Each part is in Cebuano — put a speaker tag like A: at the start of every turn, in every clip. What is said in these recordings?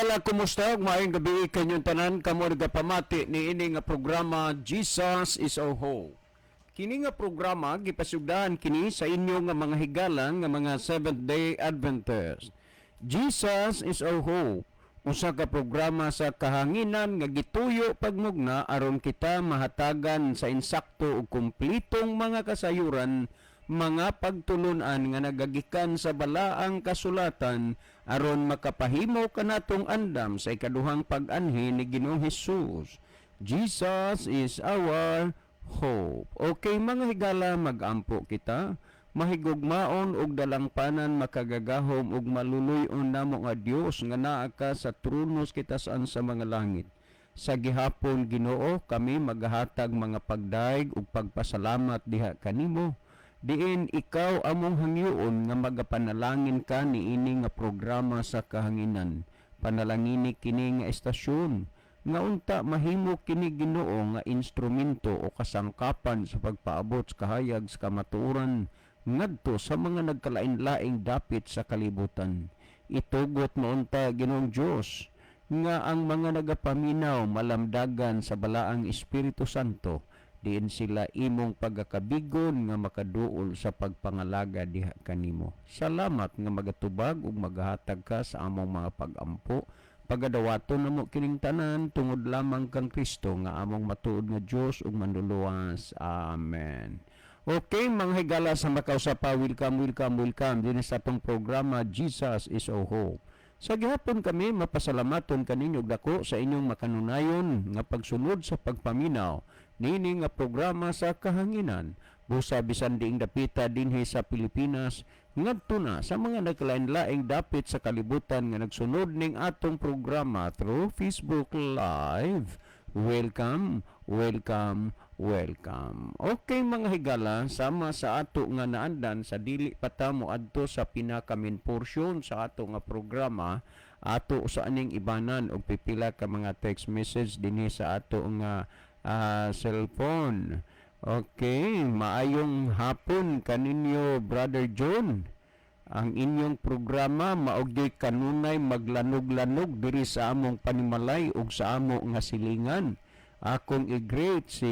A: Higala, kumusta? Ug maayong gabi kanyong tanan kamo nagapamati niini nga programa, Jesus is Our Hope. Kini nga programa gipasugdan kini sa inyo nga mga higala nga mga Seventh Day Adventist. Jesus is Our Hope. Usa ka programa sa kahanginan nga gituyo pagmugna aron kita mahatagan sa insakto ug kumplitong mga kasayuran, mga pagtulunan nga nagagikan sa Balaang Kasulatan aron makapahimo kanatong andam sa ikaduhang pag-anhi ni Ginoong Hesus. Jesus is our hope. Okay, mga higala, magampo kita. Mahigugmaon ug dalangpanan, makagagahom ug maluluy-on namo nga Dios nga naa ka sa trono sa kitasan sa mga langit. Sa gihapon, Ginoo, kami magahatag mga pagdayeg ug pagpasalamat diha kanimo diin ikaw among hangyoon nga magapanalangin ka niini nga programa sa kahanginan. Panalangini kini nga estasyon nga unta mahimo kini, Ginoo, nga instrumento o kasangkapan sa pagpaabot sa kahayag sa kamatuoran ngadto sa mga nagkalain-laing dapit sa kalibutan. Itugot mo unta, Ginoong Dios, nga ang mga nagapaminaw malamdagan sa Balaang Espiritu Santo diin sila imong pagakabigon nga makaduol sa pagpangalaga diha kanimo. Salamat nga magatubag ug magahatag ka sa among mga pagampo. Pagadawaton namo kining tanan tungod lamang kang Kristo nga among matuod nga Dios ug Manluluwas. Amen. Okay, mga higala sa makausapa, welcome, welcome, welcome din sa atong programa, Jesus is Our Hope. Sa gihapon kami mapasalamaton kaninyo dako sa inyong makanunayon nga pagsunod sa pagpaminaw nini nga programa sa kahanginan. Busa bisan diing dapita dinhi sa Pilipinas ngadto na sa mga nagkalain-laing dapit sa kalibutan nga nagsunod ning atong programa through Facebook Live. Welcome, welcome, welcome. Okay, mga higala, sama sa ato nga naandan, sa dili pa ta mo adto sa pinaka main portion sa ato nga programa, ato sa aning ibanan og pipila ka mga text message dinhi sa ato nga cellphone. Okay, maayong hapon kaninyo, Brother John. Ang inyong programa mao gyoy kanunay maglanog-lanog diri sa among panimalay ug sa amo nga silingan. Akong i-greet si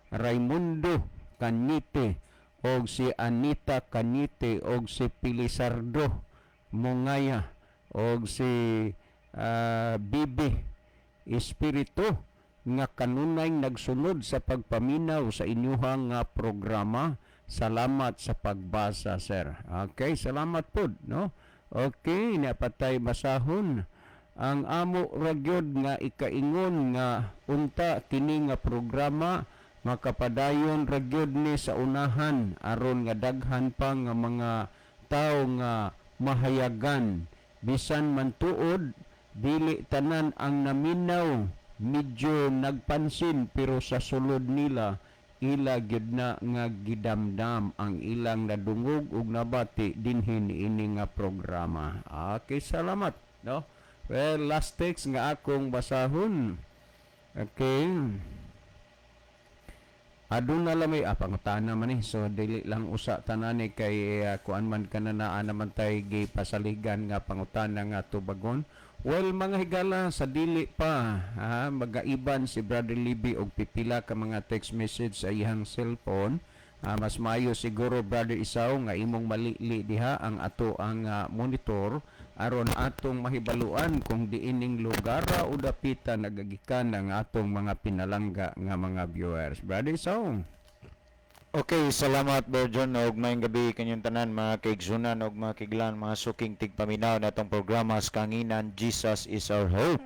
A: Raimundo Canite og si Anita Canite og si Pilisardo Mongaya og si Bibi Espiritu nga kanunay nagsunod sa pagpaminaw sa inyuhang nga programa. Salamat sa pagbasa, sir. Okay, salamat pod, no? Okay, napatay basahon. Ang amo ra gyud nga ikaingon nga unta kini nga programa makapadayon ra gyud ni sa unahan aron nga daghan pa nga mga tawo nga mahayagan. Bisan man tuod dili tanan ang naminaw, medyo nagpansin, pero sa sulod nila ila gyud na nga gidamdam ang ilang nadungog ug nabati dinhi niini nga programa. Okay, salamat, no? Well, last text nga akong basahon. Okay. Aduna lang may pangutana man eh. So dili lang usa tanan ni kay kuan man kana naa naman tay gipasaligan nga pangutana nga tubagon. Well, mga higala, sa dili pa ha, magaiban si Brother Libby og pipila ka mga text message sa iyang cellphone. Mas maayo siguro, Brother Isaw, nga imong malili diha ang ato ang monitor aron atong mahibaluan kung diining lugar o dapita nagagikan ang atong mga pinalangga nga mga viewers. Brother Isaw.
B: Okay, salamat, Berjon, og maayong gabi kanyong tanan, mga kaigsunan og mga kaiglan, mga suking tigpaminaw natong programa sa kahanginan, Jesus is Our Hope.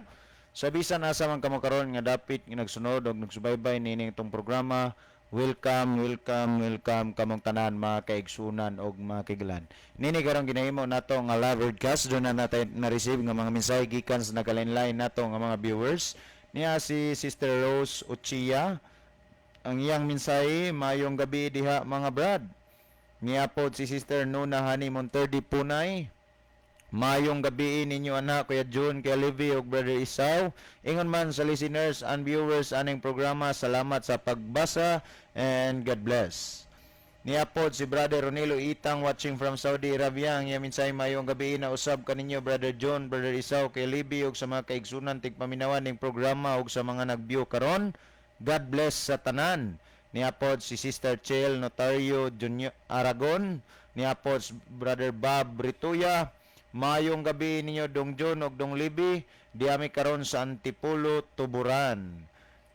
B: Sa bisan asa man kamo karon nga dapit nga nagsunod og nagsubaybay nining itong programa, welcome, welcome, welcome kamong tanan, mga kaigsunan og mga kaiglan. Nini karon ginahimo nato nga live broadcast, duna na natay na-receive nga mga mensahe gikan sa nagkalain-lain nato nga mga viewers. Niya si Sister Rose Uchia, ang iyang mensahe, "Mayong gabi diha, mga brad." Niya pod si Sister Nuna Hani Monterde Punay. "Mayong gabi ninyo anak, Kuya June, Kuya Levi ug Brother Isaw. Ingon man sa listeners and viewers aning programa, salamat sa pagbasa and God bless." Niya pod si Brother Ronilo Itang, watching from Saudi Arabia. Ang iyang mensahe, "Mayong gabi na usab kaninyo, Brother John, Brother Isaw, kay Libby ug sa mga kaigsunan tigpaminawan ning programa ug sa mga nag-view karon. God bless sa tanan." Niya pod si Sister Chel Notario Junior Aragon. Niya pod si Brother Bob Rituya. "Mayong gabi ninyo, Dong John ug Dong Libby. Diami karon sa Antipolo, Tuburan."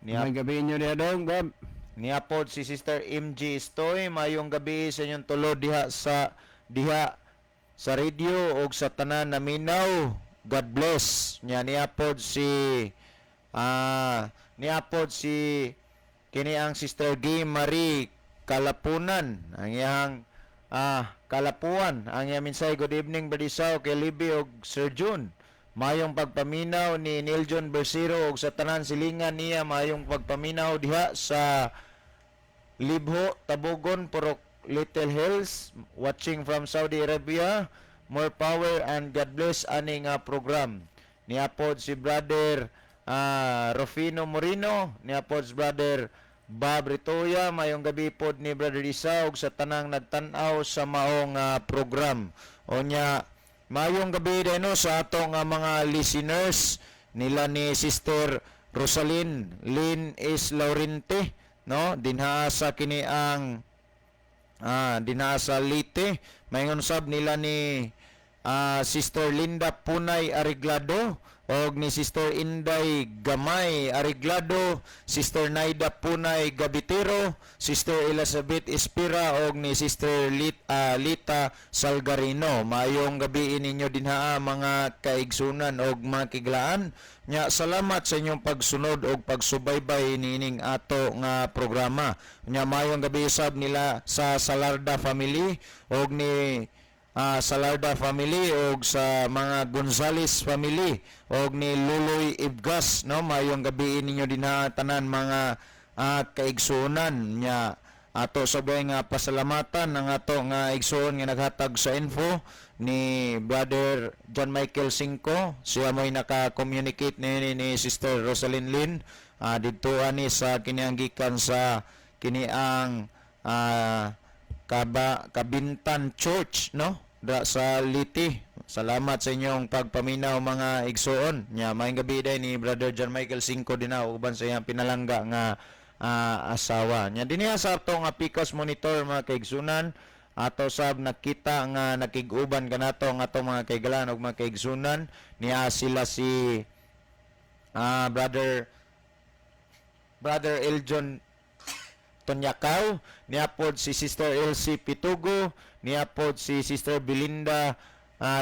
B: Niya
A: May gabi inyo diha, dong Bob.
B: Niya pod si Sister MG Stoy, "Mayong gabi sa inyong tulo diha sa radio ug sa tanan na minaw. God bless." Nya niya pod si kini ang Sister Gay Marie Kalapunan. Ang iyang Kalapuan. Ang iyang mensahe, "Good evening, Brother Isao, kay Libby ug Sir June. Mayong pagpaminaw ni Neil John Bersero ug sa tanan silingan niya. Mayong pagpaminaw diha sa Libho, Tabugon, Purok Little Hills, watching from Saudi Arabia. More power and God bless ani nga program." Niya pod si Brother Rufino Moreno, niya pod si Brother Bob Ritoya, "Mayong gabi pod ni Brother Isa ug sa tanang nagtan-aw sa maong program." Onya mayong gabi din, no, sa atong mga listeners nila ni Sister Rosalyn Lynn is Laurente, no, dinha sa kini ang dinha sa Leyte. Mayngon sab nila ni Sister Linda Punay Ariglado og ni Sister Inday Gamay Ariglado, Sister Naida Punay Gabitero, Sister Elizabeth Espira og ni Sister Lita Salgarino. Maayong gabi ninyo dinha, mga kaigsunan og mga kiglaan. Nya salamat sa inyong pagsunod og pagsubaybay niining ato nga programa. Nya maayong gabi sab nila sa Salarda family og ni Salarda family og sa mga Gonzales family og ni Luloy Ibgas, no. Maayong gabi ninyo dinha tanan, mga kaigsuonan. Nya ato sabay nga pasalamatan ang ato nga igsuon nga naghatag sa info ni Brother John Michael Cinco. Siya mo'y naka-communicate ni Sister Rosalyn Lin didto ani sa kini gikan sa kini ang Kaba Kabintan Church, no, da sa Leyte. Salamat sa inyong pagpaminaw, mga igsuon. Nya maayong gabi day ni Brother John Michael Cinco dinha uban sa iyang pinalangga nga asawa. Nya dinhi sa ato nga PCOS monitor, mga kaigsunan, ato sab nakita nga nakig-uban kanato ang ato mga kaigalan ug mga kaigsunan. Niya sila si Brother Eljon Tonyakaw, niya pod si Sister Elsie Pitugo, niya pod si Sister Belinda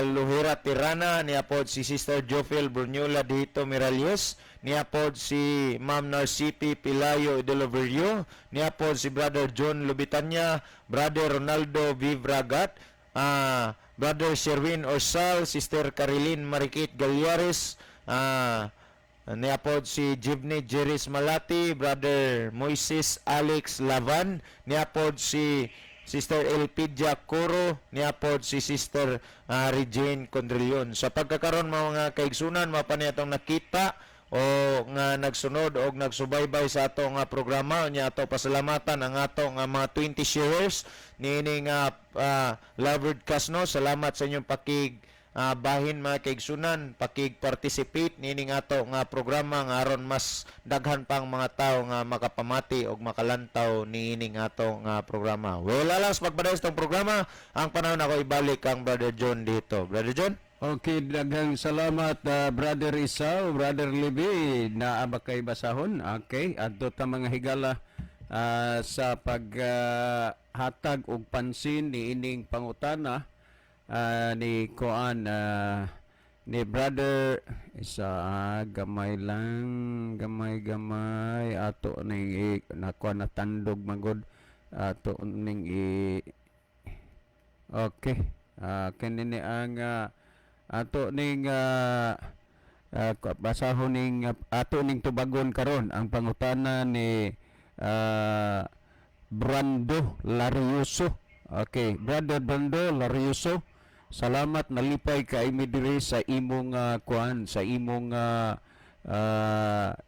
B: Luhera Tirana, niya pod si Sister Jofel Bruniola Dito Miralles, niya pod si Ma'am Narcipi Pilayo Delaverio, niya pod si Brother John Lubitanya, Brother Ronaldo Vivragat, Brother Sherwin Orsal, Sister Carilyn Marikit Galyares, niya pod si Jibney Jeris Malati, Brother Moises Alex Lavan, niya pod si Sister Elpidia Coro, niya pod si Sister Regine Condrillon. Sa pagkakaron, mga kaigsunan, mapa niya itong nakita o nga nagsunod o nagsubaybay sa ato nga programa. Nya ato pasalamatan ang ato nga mga 20 sharers niini nga live broadcast, no. Salamat sa inyong pakig bahin, mga kaigsunan, pakig-participate niining ato nga programa nga aron mas daghan pang mga tao nga makapamati og makalantaw niining ato nga programa. Well, alas pagpadayon sa programa, ang panahon ako ibalik ang Brother John dito. Brother John?
A: Okay, daghang salamat, Brother Isaw, Brother Libby, naa ba kay basahon? Okay, adto ta, mga higala, sa paghatag og pansin niining pangutana ni Koan ni Brother isa. Gamay lang, gamay gamay ato ning nakuha na tandog magod ato ning i. Okay. Kini ni ang ato ning basahon ning ato ning tubagon karon ang pangutana ni Brando Larioso. Okay, Brother Brando Larioso, salamat, nalipay kay mi diri sa imong kuan, sa imong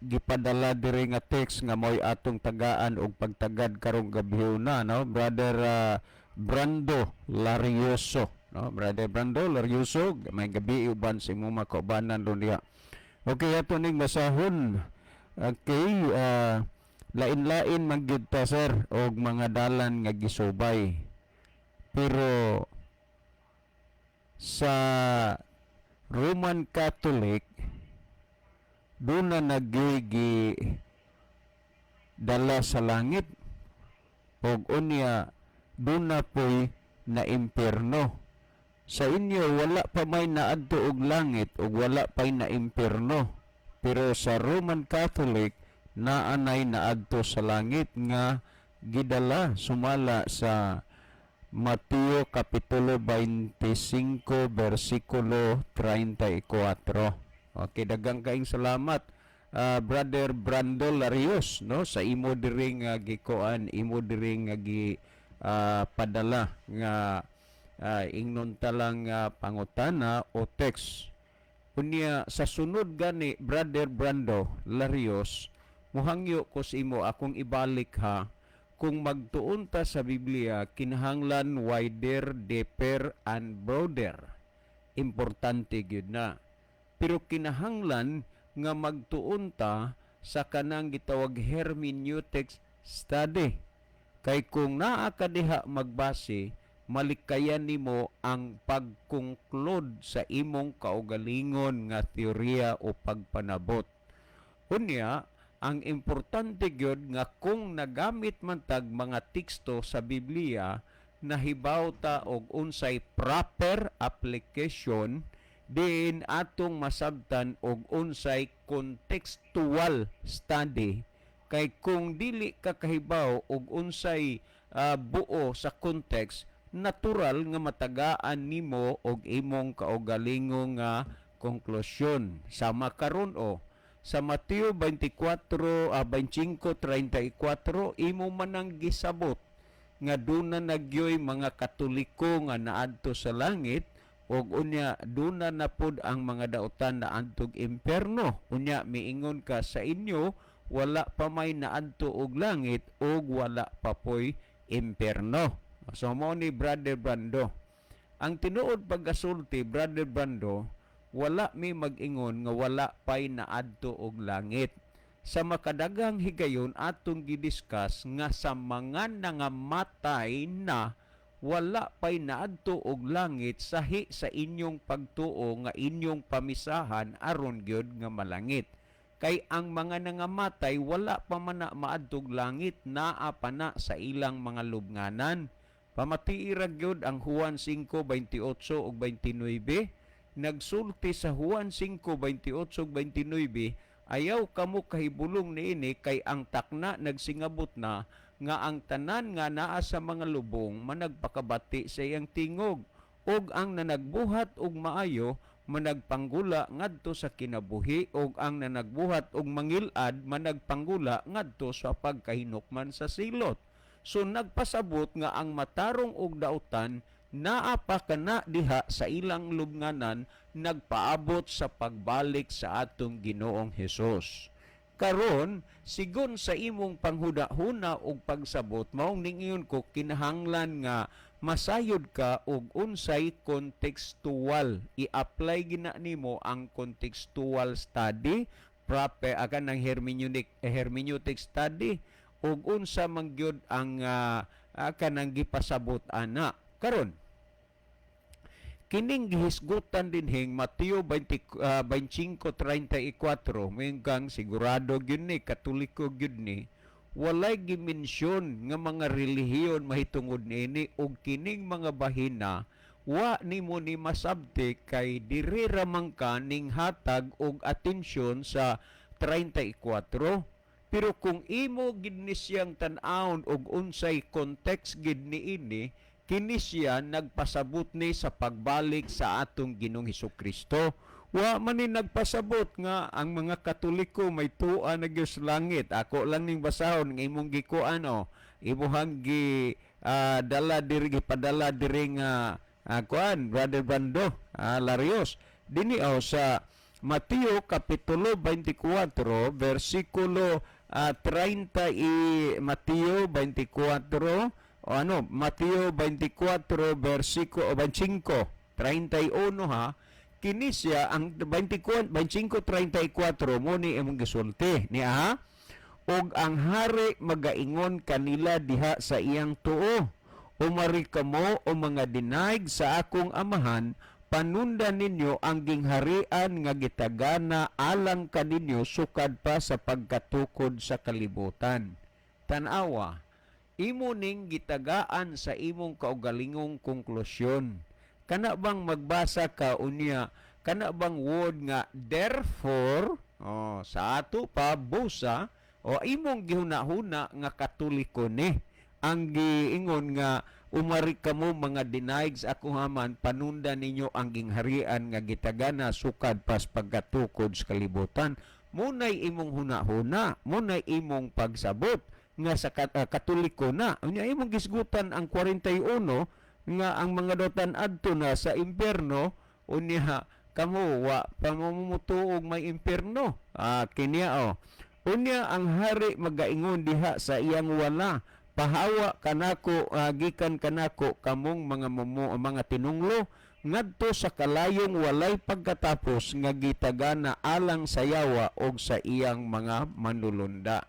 A: Gipadala diri nga text nga mo'y atong tagaan og pagtagad karong gabhiona, no, Brother Brando Larioso, no? Brother Brando Larioso, maayong gabii uban sa imong mga kaubanan ron diha. Okay, ato ning basahon. Okay, lain-lain man gyud ta, sir, og mga dalan nga gisubay, pero sa Roman Catholic duna na gyuy dala sa langit og unya duna poy na impierno. Sa inyo, wala pa may naadto og langit ug wala pay na impierno, pero sa Roman Catholic naanay naadto sa langit nga gidala sumala sa Mateo Kapitulo 25 versikulo 34. Okay, daghang kaing salamat, Brother Brando Larios, no, sa imo diring gikuan, imo diring gi padala nga ingnon ta lang pangutana o text. Unya sa sunod gani, Brother Brando Larios, muhangyo ko sa imo, akong ibalik ha, kung magtuon ta sa Biblia, kinahanglan wider, deeper and broader. Importante gyud na. Pero kinahanglan nga magtuon ta sa kanang gitawag hermeneutics study. Kay kung naa ka diha magbase, malikayan nimo ang pag-conclude sa imong kaugalingon nga teorya o pagpanabot. Unya, ang importante gyud nga kung nagamit man tag mga teksto sa Biblia, nahibaw ta og unsay proper application diin atong masabtan og unsay contextual study, kay kung dili ka kahibaw og unsay buo sa context, natural nga matagaan nimo og imong kaugalingong nga konklusyon. Sama karon o sa Mateo 24 25:34, imo man ang gisabot nga duna na gyoy mga Katoliko nga naadto sa langit ug unya duna na pod ang mga dautan na adtog impierno. Unya miingon ka sa inyo, wala pa may naadto og langit ug wala pa poy impierno. So mo ni Brother Brando, ang tinuod pagkasulti, Brother Brando, wala mi mag-ingon nga wala pay naadto og langit. Sa makadaghang higayon atong gidiscuss nga sa mga nangamatay na, wala pay naadto og langit sahi sa inyong pagtuo nga inyong pamisahan aron gyud nga malangit. Kay ang mga nangamatay, wala pa man na maadtog langit, naa pa na sa ilang mga lubnganan. Pamatii ra gyud ang Juan 5:28 ug 29. Nagsulti sa Juan 5:28 ug 29, "Ayaw kamo kahibulong niini, kay ang takna nagsingabot na nga ang tanan nga naa sa mga lubong managpakabati sa iyang tingog, ug ang nanagbuhat og maayo managpanggula ngadto sa kinabuhi, ug ang nanagbuhat og mangil-ad managpanggula ngadto sa pagkahinukman sa silot." So nagpasabot nga ang matarong og dautan naa pa kana diha sa ilang lubnganan nagpaabot sa pagbalik sa atong Ginoong Hesus. Karon, sigon sa imong panghuna-huna og pagsabot, maong ningiyon ko kinahanglan nga masayod ka og unsay contextual. I-apply gina nimo ang contextual study, proper akan ng hermeneutic study ug unsa man gyud ang kanang gipasabot ana. Karon, kining gihisgutan dinhing Mateo 20, 25:34, moingon sigurado gyud ni Katoliko gyud ni, walay gimensyon nga mga relihiyon mahitungod niini, ug kining mga bahina wa nimo ni masabti kay diri ra man ka ning hatag og atensyon sa 34. Pero kung imo gid ni siyang tan-awon og unsay context gid niini, kini siya nagpasabot ni sa pagbalik sa atong Ginoong Hesus Kristo. Wa man ni nagpasabot nga ang mga Katoliko may tua na gyud sa langit. Ako lang ning basahon nga imong gikuan o imuhang gi dala diri, gipadala diri nga kuan, Brother Brando Larios, dinhi oh, sa Mateo kapitulo 24 versikulo 30 y Mateo 24 o ano, Mateo 24 versikulo 25 31, ha. Kini siya ang 24 25:34 mo ni imong gisulti niya, ha. "Og ang hari magaingon kanila diha sa iyang tuo, 'Umari kamo, o mga dinaig sa akong Amahan, panundan ninyo ang gingharian nga gitagana alang kaninyo sukad pa sa pagkatukod sa kalibutan.'" Tanawa, imo ning gitagaan sa imong kaugalingong konklusyon. Kana bang magbasa ka unya, kana bang word nga "therefore", oh, sa ato pa busa o imong gihuna-huna nga Katoliko ni ang giingon nga "Umari kamo, mga dinaig sa akong Amahan, panundan ninyo ang gingharian nga gitagana sukad pas pagkatukod sa kalibutan." Munay imong huna-huna, munay imong pagsabot nga sa Katoliko na. Unya imong gisgutan ang 41 nga ang mga dautan adto na sa impierno, unya kamo wa pa mo mutuog may impierno. Ah, kiniya oh. "Unya ang hari magaingon diha sa iyang wala, 'Pahawa kanako, gikan kanako kamong mga mumo, mga tinunglo, ngadto sa kalayong walay pagkatapos nga gitagana alang sa yawa og sa iyang mga manulunda.'"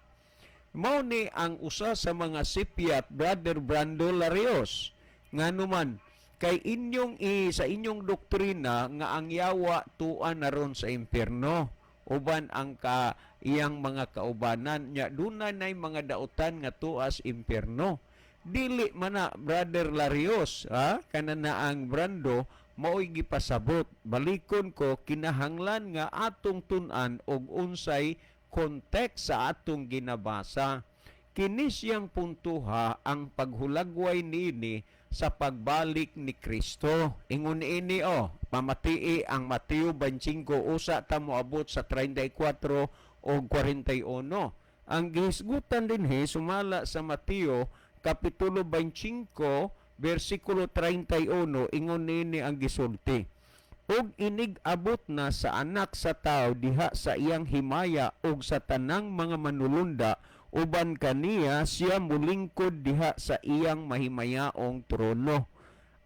A: Mao ni ang usa sa mga sipyat, Brother Brando Larios. Nganuman kay inyong sa inyong doktrina nga ang yawa tuan na ron sa impierno uban ang ka iyang mga kaubanan nya duna nay mga dautan nga tuas impierno. Dili man na, Brother Larios, ha. Kana na ang Brando mao'y gipasabot. Balikon ko, kinahanglan nga atong tun-an og unsay context sa atong ginabasa. Kini siyang puntuha ang paghulagway niini sa pagbalik ni Kristo. Ingon ini oh, pamatii ang Mateo 25, usa ta moabot sa 34 o 41. Ang gihisgutan dinhi sumala sa Mateo kapitulo 25 versikulo 31, ingon niini ang gisulti: "Ug inig abot na sa Anak sa Tao diha sa iyang himaya ug sa tanang mga manulunda uban kaniya, siya mulingkod diha sa iyang mahimayaong trono."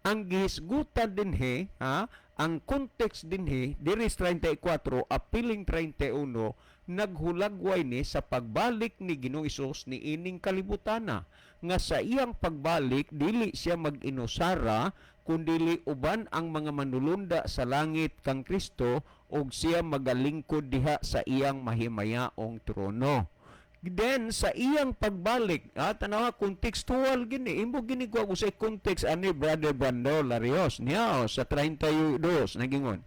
A: Ang gihisgutan dinhi, ha, ang context dinhi diri sa 34 apiling 31, naghulagway ni sa pagbalik ni Ginoong Hesus ni ining kalibutana, nga sa iyang pagbalik dili siya mag-inusara kundili uban ang mga manulunda sa langit kang Kristo ug siya magalingkod diha sa iyang mahimayaong trono. Then sa iyang pagbalik, tanawa, contextual gini, imo gini ko sa context ani, Brother Brando Larios niya oh, sa 32 nagingon,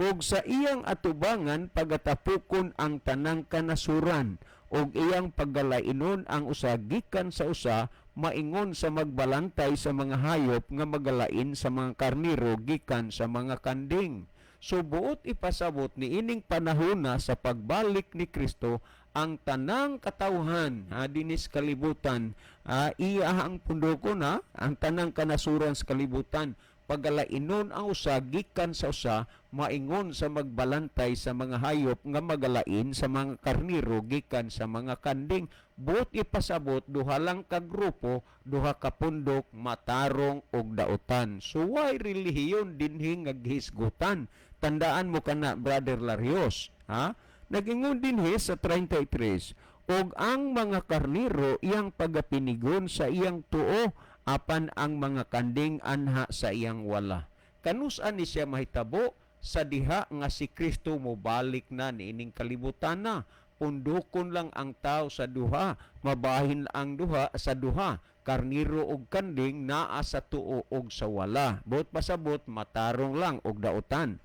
A: "Ug sa iyang atubangan pagatapukon ang tanang kanasuran ug iyang paggalainon ang usa gikan sa usa, maingon sa magbalantay sa mga hayop nga magalain sa mga karniro gikan sa mga kanding." So buot ipasabot ni ining panahona sa pagbalik ni Kristo, ang tanang katawhan, ha, dinis kalibutan, ha, iya ang pundoko na ang tanang kanasuran sa kalibutan, pagalainon ang usa gikan sa usa, maingon sa magbalantay sa mga hayop nga magalain sa mga karniro gikan sa mga kanding. Buot ipasabot, duha lang ka grupo, duha ka pundok, matarong og dautan. So why relihiyon dinhi nga gihisgutan? Tandaan mo kana, Brother Larios, ha. Nagingon dinhi sa 33, "Ug ang mga karniro iyang pagapinigon sa iyang tuo, apan ang mga kanding anha sa iyang wala." Kanus-an ni siya mahitabo? Sa diha nga si Kristo mobalik na niining kalibutan na. Pundukon lang ang tao sa duha, mabahin ang duha sa duha, karniro og kanding, naa sa tuo og sa wala. Buot pasabot, matarong lang og dautan.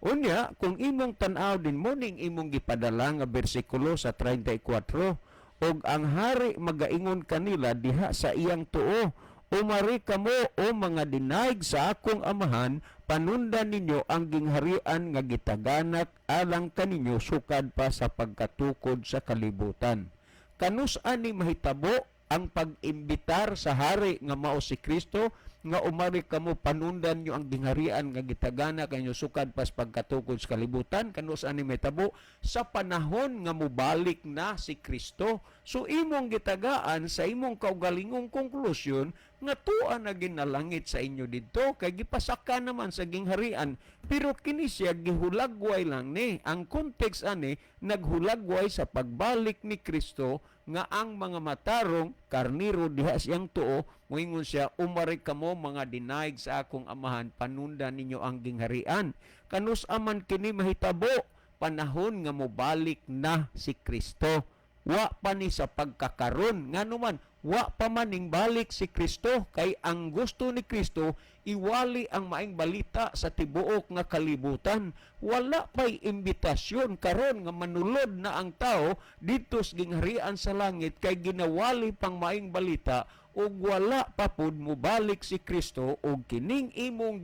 A: Unya, kung imong tan-aw din mo ning imong gipadala nga bersikulo sa 34, "Og ang hari magaingon kanila diha sa iyang tuo, 'Umari kamo, o mga dinaig sa akong Amahan, panundan ninyo ang gingharian nga gitaganak alang kaninyo sukad pa sa pagkatukod sa kalibutan.'" Kanus ani mahitabo ang pag-imbitar sa hari nga mao si Kristo? nga umari kamo, panundan nyo ang gingharian nga gitagana kanyo sukad pas pagkatukod sa kalibutan. Kanus ani mahitabo? Sa panahon nga mobalik na si Kristo. So imong gitagaan sa imong kaugalingong konklusyon nga tuwa na ginalangit sa inyo didto kay gipasaka naman sa gingharian, pero kini siya gihulagway lang ni. Ang context ani naghulagway sa pagbalik ni Kristo nga ang mga matarong karniro diha siyang tuo. Moingon siya, "Umari kamo, mga dinaig sa akong Amahan, panundan ninyo ang gingharian." Kanus aman kini mahitabo? Panahon nga mobalik na si Kristo. Wa pa ni sa pagkakaron, ngano man wa pa man ning balik si Kristo, kay ang gusto ni Kristo iwali ang maing balita sa tibuok nga kalibutan. Wala pa'y imbitasyon karon nga manulod na ang tao didto sa gingharian sa langit kay ginawali pang maing balita ug wala pa pud mobalik si Kristo. Ug kining imong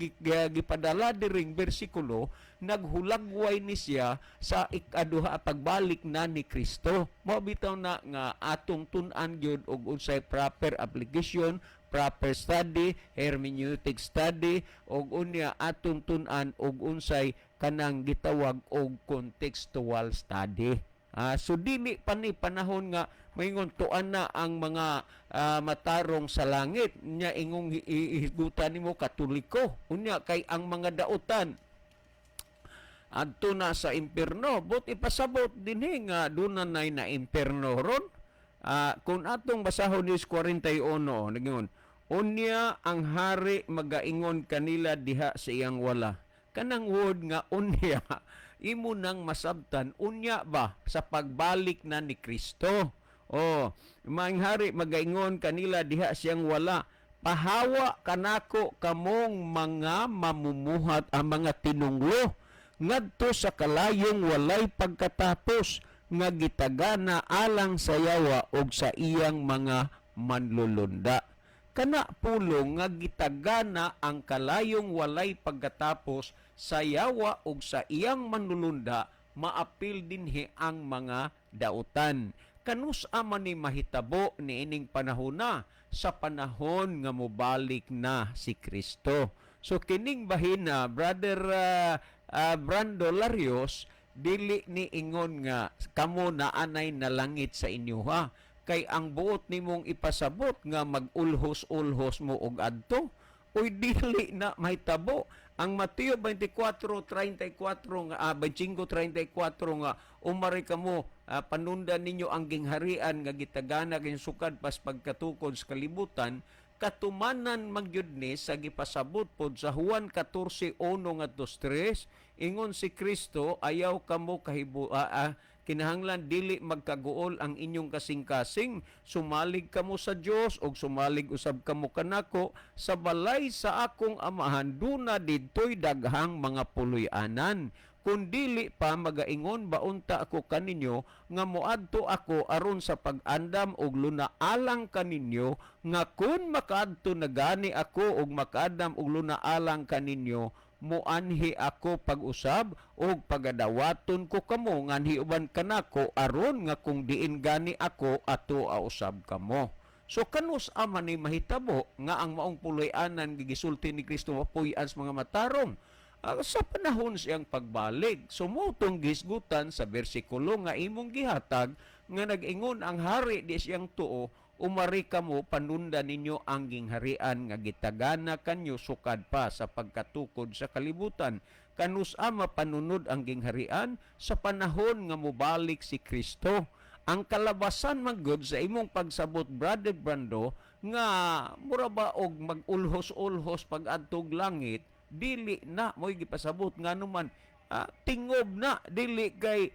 A: gipadala diring bersikulo naghulagway ni siya sa ikaduha, pagbalik na ni Kristo. Mao bitaw na nga atong tun-an gyud og unsay proper application, proper study, hermeneutic study, ug unya atong tun-an og unsay kanang gitawag og contextual study. So dili pa ni panahon nga maingon tuan na ang mga matarong sa langit nya ingong ihisgutan nimo Katoliko unya kay ang mga dautan adto na sa impierno. But ipasabot dinhi nga duna nay na impierno ron. Kung atong basahon is 41, nagingon, "Unya ang hari magaingon kanila diha sa iyang wala." Kanang word nga "unya", imo nang masabtan unya ba sa pagbalik na ni Kristo. Oh, maing hari magaingon kanila diha siyang wala, "Pahawa kanako kamong mga mamumuhat ang mga tinunglo ngadto sa kalayong walay pagkatapos nga gitagana alang sa yawa og sa iyang mga manlulunda." Kana pulong nga gitagana ang kalayong walay pagkatapos sa yawa og sa iyang manlulunda, maapil dinhi ang mga dautan. Kanus man ni mahitabo niining panahona? Sa panahon nga mobalik na si Kristo. So kining bahina, Brother Brando Larios, dili ni ingon nga kamo na anay nalangit sa inyo ha, kay ang buot nimong ipasabot nga mag-ulhos-ulhos mo og adto. Uy, dili na mahitabo. Ang Mateo 24:34 nga 25:34 nga umari kamo, panundan ninyo ang gingharian nga gitagana kayong sukad pas pagkatukod sa kalibutan, katumanan magyud ni sa gipasabot pod sa Juan 14:1 ngadto 3. Ingon si Kristo, ayaw kamo kahibu kinahanglan dili magkaguol ang inyong kasing-kasing. Sumalig kamo sa Dios og sumalig usab kamo kanako. Sa balay sa akong Amahan duna didtoy daghang mga puloy-anan. Kun dili pa, magaingon ba unta ako kaninyo nga moadto ako aron sa pag-andam og luna alang kaninyo, nga kun makaadto na gani ako og makaandam og luna alang kaninyo, muanhi ako pag-usab og pagadawaton ko kamo nganhi uban kanako, aron nga kung diin gani ako, ato usab kamo? So kanus ama ni mahitabo nga ang maong puloy-anan gigisulti ni Kristo mapuy-an sa mga matarong? Sa panahon siyang pagbalik. Sumutong gisgutan sa bersikulo nga imong gihatag nga nag-ingon ang hari di siyang tuo, "Umari kamo, panundan ninyo ang gingharian nga gitagana kanyo sukad pa sa pagkatukod sa kalibutan." Kanus ama panunod ang gingharian? Sa panahon nga mobalik si Kristo. Ang kalabasan man gud sa imong pagsabot, Brother Brando, nga mura ba og mag-ulhos-ulhos pag-adtog langit, dili na mo'y gipasabot, ngano man tingob na, dili kay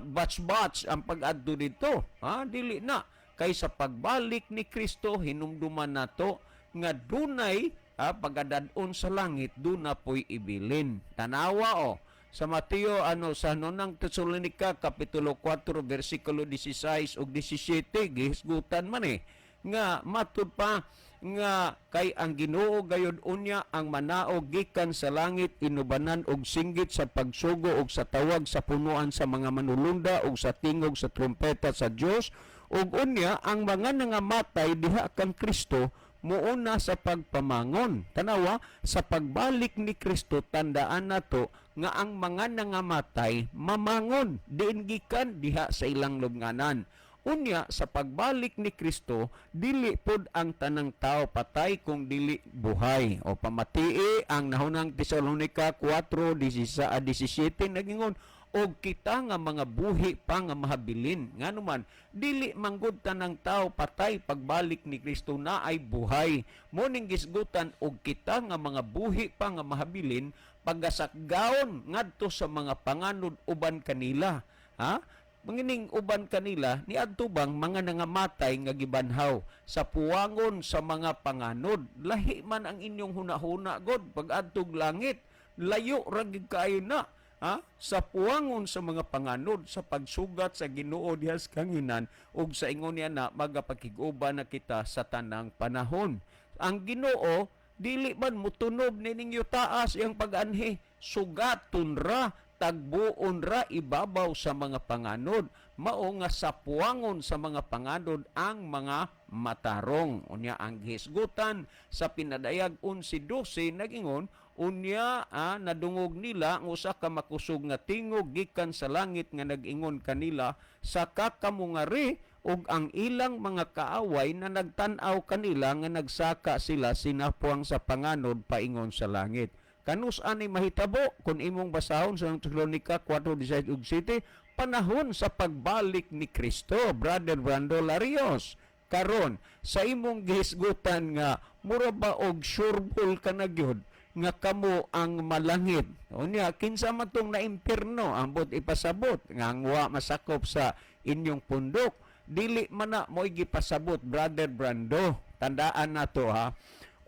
A: batch-batch ang pag-adto dito ha, dili na, kay sa pagbalik ni Kristo hinumduman nato nga dunay pagadad-on sa langit, duna po'y ibilin. Tanawa o sa Mateo, ano, sa Nunang Tesalonika kapitulo 4 bersikulo 16 ug 17, gihisgutan man eh nga matud pa nga kay ang Ginoo gayud unya ang manaog gikan sa langit inubanan og singgit sa pagsugo og sa tawag sa punuan sa mga manulunda og sa tingog sa trumpeta sa Dios, ug unya ang mga nangamatay diha kang Kristo. muuna sa pagpamangon. Tanawa, sa pagbalik ni Kristo, tandaan nato nga ang mga nangamatay mamangon diin gikan diha sa ilang lubnganan. Unya sa pagbalik ni Kristo, dili pod ang tanang tao patay kung dili buhay. O pamatii ang nahunang Tesalonica 4:16 a 17, nagingon, "Og kita nga mga buhi pa nga mahabilin." Nganuman dili manggod tanang tao patay pagbalik ni Kristo, na ay buhay. Mo ning gisgutan, "Og kita nga mga buhi pa nga mahabilin pagasakgaon ngadto sa mga panganod uban kanila." Ha, mangining uban kanila niadto bang mga nangamatay nga gibanhaw sa puwangon sa mga panganod. Lahi man ang inyong hunahuna god pag-adtog langit, layo ra gid kaayo na, ha? Sa puwangon sa mga panganod sa pagsugat sa Ginoo diha sa kanginan, ug sa ingon niya na magapakig-uban na kita sa tanang panahon. Ang Ginoo dili man mutunob ni ninyo taas iyang pag-anhi, sugaton ra, tagbuon ra ibabaw sa mga panganod. Mao nga sa puwangon sa mga panganod ang mga matarong. Unya ang gihisgutan sa Pinadayag 11:12, nagingon, "Unya nadungog nila ang usa ka makusog nga tingog gikan sa langit nga nag-ingon kanila, 'Saka kamo ngari.' Ug ang ilang mga kaaway na nagtan-aw kanila nga nagsaka sila sinapuang sa panganod paingon sa langit." Kanus ani mahitabo? Kung imong basahon sa Tesalonica 4:16 ug 7, panahon sa pagbalik ni Kristo, Brother Brando Larios. Karon sa imong gihisgutan nga mura ba og sureball ka na gyud nga kamo ang malangit. Unya kinsa man tong naimpirno? Ambot ipasabot nga ang wa masakop sa inyong pundok. Dili man na mo'y gipasabot, Brother Brando. Tandaan nato, ha.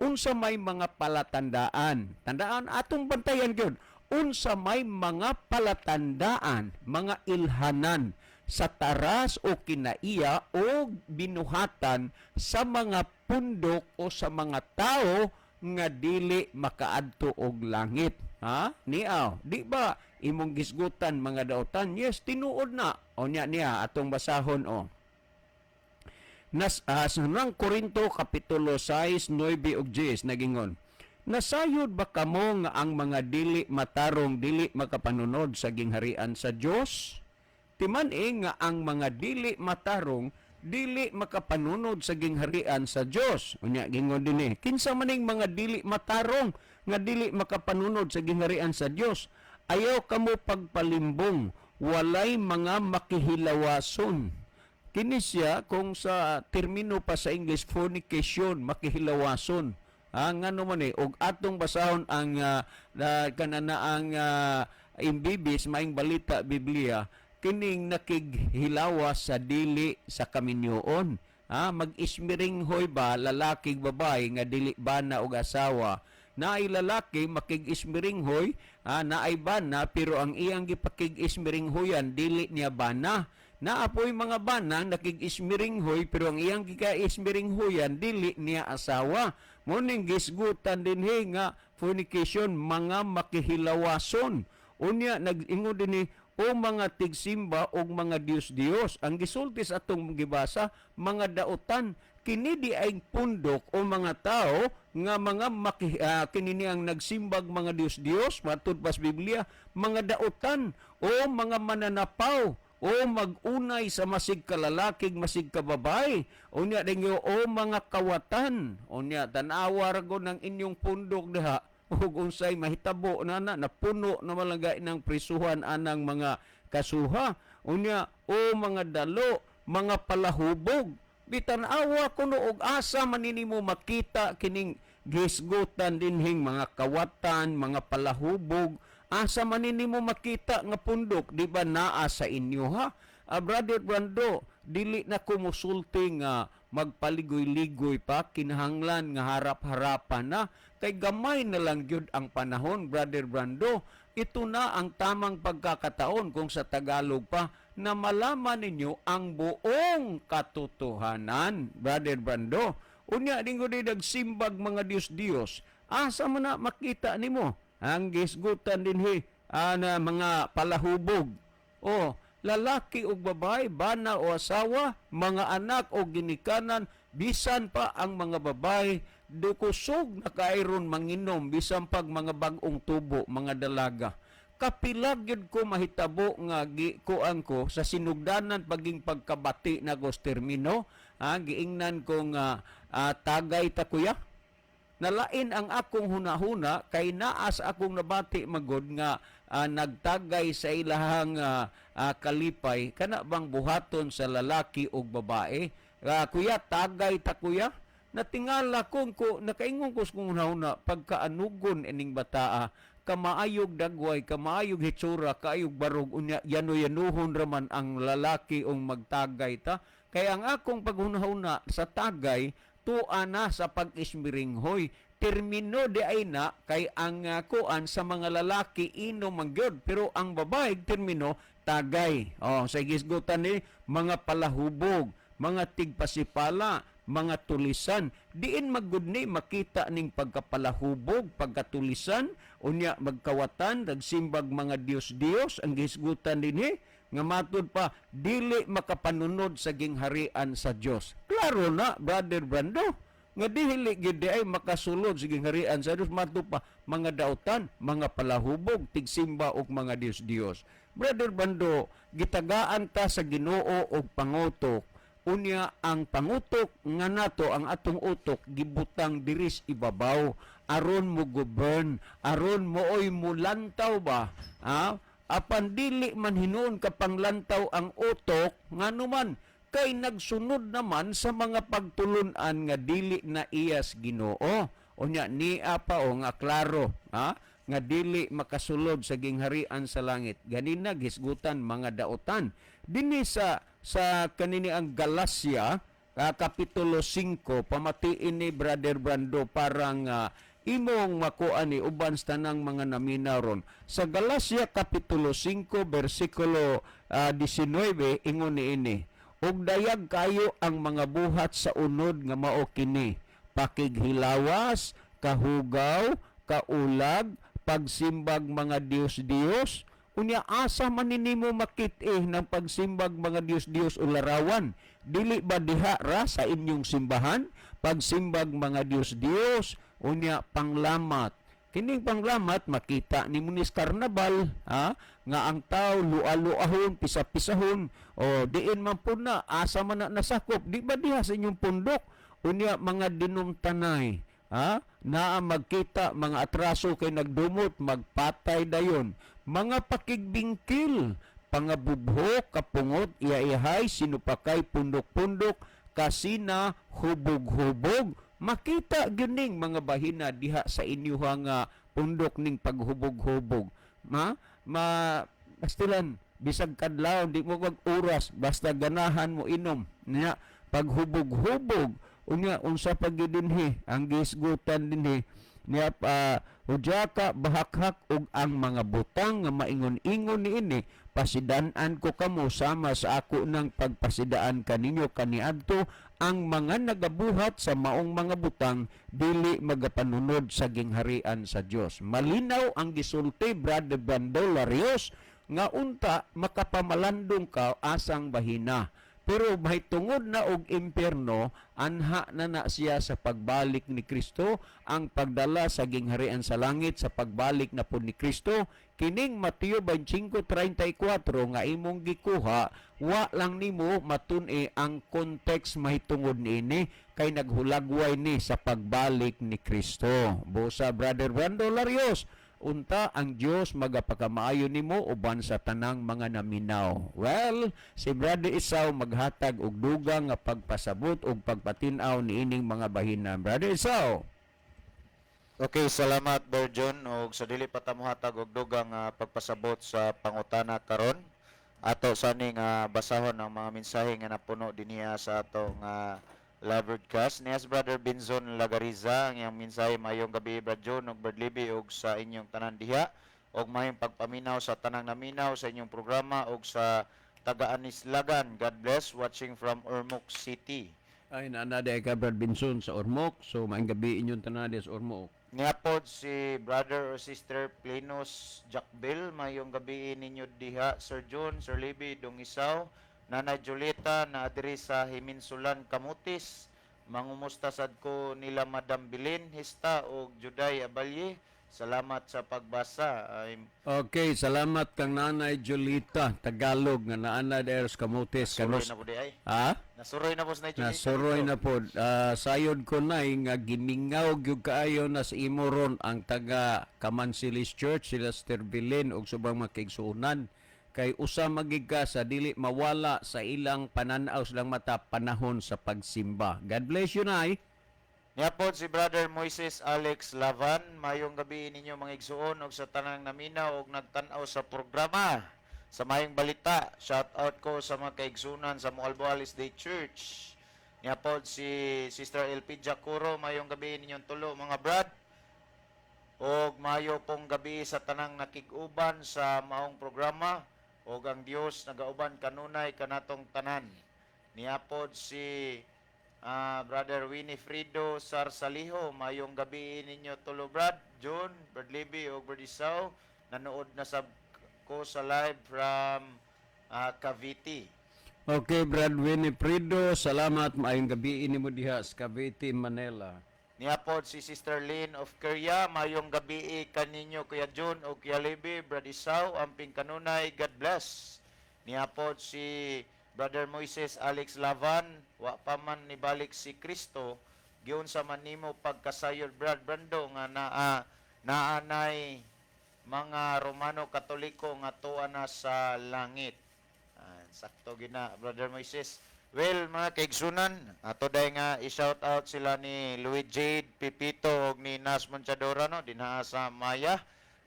A: Unsa may mga palatandaan? Tandaan, atong bantayan gyud. Unsa may mga palatandaan, mga ilhanan sa taras o kinaiya o binuhatan sa mga pundok o sa mga tao nga dili makaadto og langit? Ha, niaw, di ba imong gisgutan mga daotan? Yes, tinuod na. O nya niya atong basahon, o nas sa unang Korinto kapitulo 6, 9 ug 10, nagingon, "Nasayod ba kamo nga ang mga dili matarong dili makapanunod sa gingharian sa Dios? Timan-i nga ang mga dili matarong dili makapanunod sa gingharian sa Dios." Unya gingon dinhi, kinsa maning mga dili matarong nga dili makapanunod sa gingharian sa Dios? "Ayaw kamo pagpalimbong, walay mga makihilawason." Kini siya kung sa termino pa sa English, fornication, makihilawason. Ngano man eh, og atong basahon ang kanana ang imbibis maing balita Biblia, kining nakighilawas sa dili sa kaminyoon. Mag-ismiringhoy ba lalaki babae nga dili bana og asawa? Naay lalaki makig-ismiringhoy, naay bana, pero ang iyang gipakig-ismiringhoyan dili niya bana. Naapoy mga bana nakig-ismiringhoy, pero ang iyang gika-ismiringhoyan dili niya asawa. Muning gisgutan dinhi nga fornication, mga makihilawason. Unya nag-ingon dinhi, "O mga tigsimba og mga Diyos-Diyos." Ang gisulti sa atong gibasa, mga daotan. Kini di ay pundok o mga tao nga mga kini niyang nagsimbag mga Diyos-Diyos matud pas Biblia, mga daotan o mga mananapaw o mag-unay sa masig kalalakig masig kababae. Unya dinyo, "O mga kawatan." Unya tan-awa ra gud ng inyong pundok diha ug unsay mahitabo na na napuno na malangga ng prisuhan anang mga kasuha. Unya, "O mga dalo, mga palahubog." Bitan-awa kuno og asa man nimo makita kining gisgutan dinhing mga kawatan, mga palahubog? Asa man nimo makita nga pundok? Di ba naa sa inyo, ha? Brother Brando, dili na ko musulti nga magpaligoy-ligoy pa, kinahanglan nga harap-harapan na kay gamay na lang gyud ang panahon, Brother Brando. Ito na ang tamang pagkakataon, kung sa Tagalog pa, na malaman ninyo ang buong katotohanan, Brother Brando. Unya dingo di nagsimbag mga Diyos-Diyos. Asa man na makita nimo ang gisgutan dinhi na mga palahubog? O lalaki o babae, bana o asawa, mga anak o ginikanan, Bisan pa ang mga babae dukusog na kairon manginom, bisan pag mga bag-ong tubo, mga dalaga. Kapila gyud ko mahitabo nga gikuan ko sa sinugdanan paging pagkabati na gos termino, giingnan ko nga tagay ta, kuya. Nalain ang akong hunahuna kay naa sa akong nabati magod nga nagtagay sa ilahang kalipay, kana bang buhaton sa lalaki ug babae. Kuya, tagay ta, kuya. Natingala ko, nakaingon ko sa kong hunahuna, pagkaanugon ining bataa, kamaayog dagway, kamaayog hitsura, kaayog barog, unya yano-yanuhon raman ang lalaki ong magtagay ta. Kay ang akong paghunahuna sa tagay, tua na sa pag-ismiringhoy. Termino di ay na kay ang kuan sa mga lalaki inom man gyud, pero ang babae termino tagay. Oh, sa gisgutan ni mga palahubog, mga tigpasipala, mga tulisan. Diin magud ni makita ning pagkapalahubog, pagkatulisan, unya magkawatan, nagsimbag mga Diyos-Diyos ang gisgutan dinhi nga matud pa dili makapanunod sa gingharian sa Dios. Klaro na, Brother Brando, nga dili gid di ay makasulod sa gingharian sa Dios, matud pa mga dautan, mga palahubog, tigsimba og mga Diyos-Diyos. Brother Brando, gitagaan ta sa Ginoo og pangutok. Unya ang pangutok nga nato, ang atong utok gibutang diris ibabaw aron mo govern, aron mooy mulantaw ba, ha? Apan dili man hinuon kapanglantaw ang utok, ngano man kay nagsunod naman sa mga pagtulun-an nga dili na iyas Ginoo. Unya nia pa o nga klaro, ha, nga dili makasulod sa gingharian sa langit. Ganina gisgutan mga daotan dinhi sa kanini ang Galacia kapitulo 5. Pamatiin ni Brother Brando parang imong makuha ni uban sa tanang mga naminaw ron. Sa Galacia kapitulo 5 bersikulo 19, ingon niini: "Ug dayag kayo ang mga buhat sa unod nga mao kini: pakighilawas, kahugaw, kaulag, pagsimbag mga Diyos-Diyos." Unya asa man nimo makit-i ng pagsimbag mga Diyos-Diyos o larawan? Dili ba diha ra sa inyong simbahan? Pagsimbag mga Diyos-Diyos, unya panglamat. Kining panglamat makita nimo ni sa karnabal, ha? Nga ang tao lua-luahon, pisa-pisahon, o diin man pud na, asa man na nasakop, di ba diha sa inyong pundok? Unya mga dinumtanay, ha? Naa magkita mga atraso kay nagdumot, magpatay dayon. Mga pakigbingkil, pangabubho, kapungot, iyayahay, sinupakay, pundok-pundok, kasina, hubog-hubog. Makita gyud ning mga bahina diha sa inyuhang pundok ning paghubog-hubog. Ma, ma pastilan bisag kadlaw, di mo wag oras, basta ganahan mo inom nya paghubog-hubog. Unya unsa pa gyud dinhi ang gisgutan dinhi niya pa? Hudyaka, bahakhak ug ang mga butang nga maingon-ingon niini, pasidan-an ko kamo sama sa ako ng pagpasidaan kaninyo kaniadto. Ang mga nagabuhat sa maong mga butang dili magapanunod sa gingharian sa Dios. Malinaw ang gisulti, Brother Bandolarios, nga unta makapamalandong ka asang bahina. Pero mahitungod na og impyerno, anha na na siya sa pagbalik ni Kristo, ang pagdala sa gingharian sa langit sa pagbalik na pud ni Kristo. Kining Mateo 25:34 nga imong gikuha, wa lang nimo matun-i ang context mahitungod niini kay naghulagway ni sa pagbalik ni Kristo. Busa, Brother Brando Larios, unta ang Dios magapakamaayo nimo uban sa tanang mga naminaw. Well, si Brother Isaw maghatag og dugang nga pagpasabot og pagpatin-aw niining mga bahina. Brother Isaw.
B: Okay, salamat, Berjon, og sa dili pa ta mohatag og dugang pagpasabot sa pangutana karon, ato sa ning basahon ang mga mensahe nga napuno dinhiya sa atong live broadcast. Niya si Brother Binzon Lagariza, ang iyang mensahe: "Mayong gabi, Brad John ug Brad Libby ug sa inyong tanan diha og mayong pagpaminaw sa tanang naminaw sa inyong programa ug sa taga-Anislagan. God bless, watching from Ormoc City."
A: Ay, naana ka, Brad Binson, sa Ormoc. So maayong gabi inyong tanan sa Ormoc.
B: Niya pod si Brother or Sister Plinus Jackbill, mayong gabi ninyo diha, Sir John, Sir Libby, Dong Isaw, Nanay Julieta na diri sa Himinsulan, Camotes. Mangumusta sad ko nila Madam Bilin Hista og Juday Abalye. Salamat sa pagbasa. Ay,
A: Okay, salamat kang Nanay Julita, Tagalog nga naana there sa Camotes.
B: Suroy
A: Kanus
B: na po di ay.
A: Ha?
B: Nasuroy na po sa Julita.
A: Nasuroy na po. Ah, sayod ko na nga gimingaw gyud kaayo na sa imo ron ang taga Kamansilis Church sila Sister Belen ug subang mga kaigsuonan kay usa magig ka sa dili mawala sa ilang pananaw, silang mata panahon sa pagsimba. God bless you, Nay.
B: Niapod si Brother Moises Alex Lavan, mayong gabi ninyo mga igsuon og sa tanang naminaw og nagtan-aw sa programa. Sa mayong balita, shout out ko sa mga kaigsunan sa Moalboal Day Church. Niapod si Sister LP Jacuro, mayong gabi ninyong tulo mga brad. Og mayo pong gabi sa tanang nakig-uban sa maong programa og ang Dios nagauban kanunay kanatong tanan. Niapod si Brother Winifredo Sarsaliho, mayong gabi ninyo tulo brad, John, Brad Libby ug Brad Isao, nanood na sab ko sa live from Cavite.
A: Okay, Brad Winifredo, salamat, maayong gabi nimo diha sa Cavite, Manila.
B: Niapod si Sister Lynn of Korea, mayong gabi kaninyo Kuya Jun o Kuya Libby, Brad Isao, amping kanunay, God bless. Niapod si Brother Moises Alex Lavan, wa pa man nibalik si Kristo, giunsa man nimo pagkasayod Brad Brando nga naa naanay mga Romano Katoliko nga tuwa na sa langit. Ah, sakto gina, Brother Moises. Well, mga kaigsunan, ato day nga i-shout out sila ni Louis Jade Pipito og ni Nas Monchadora no dinha sa Maya.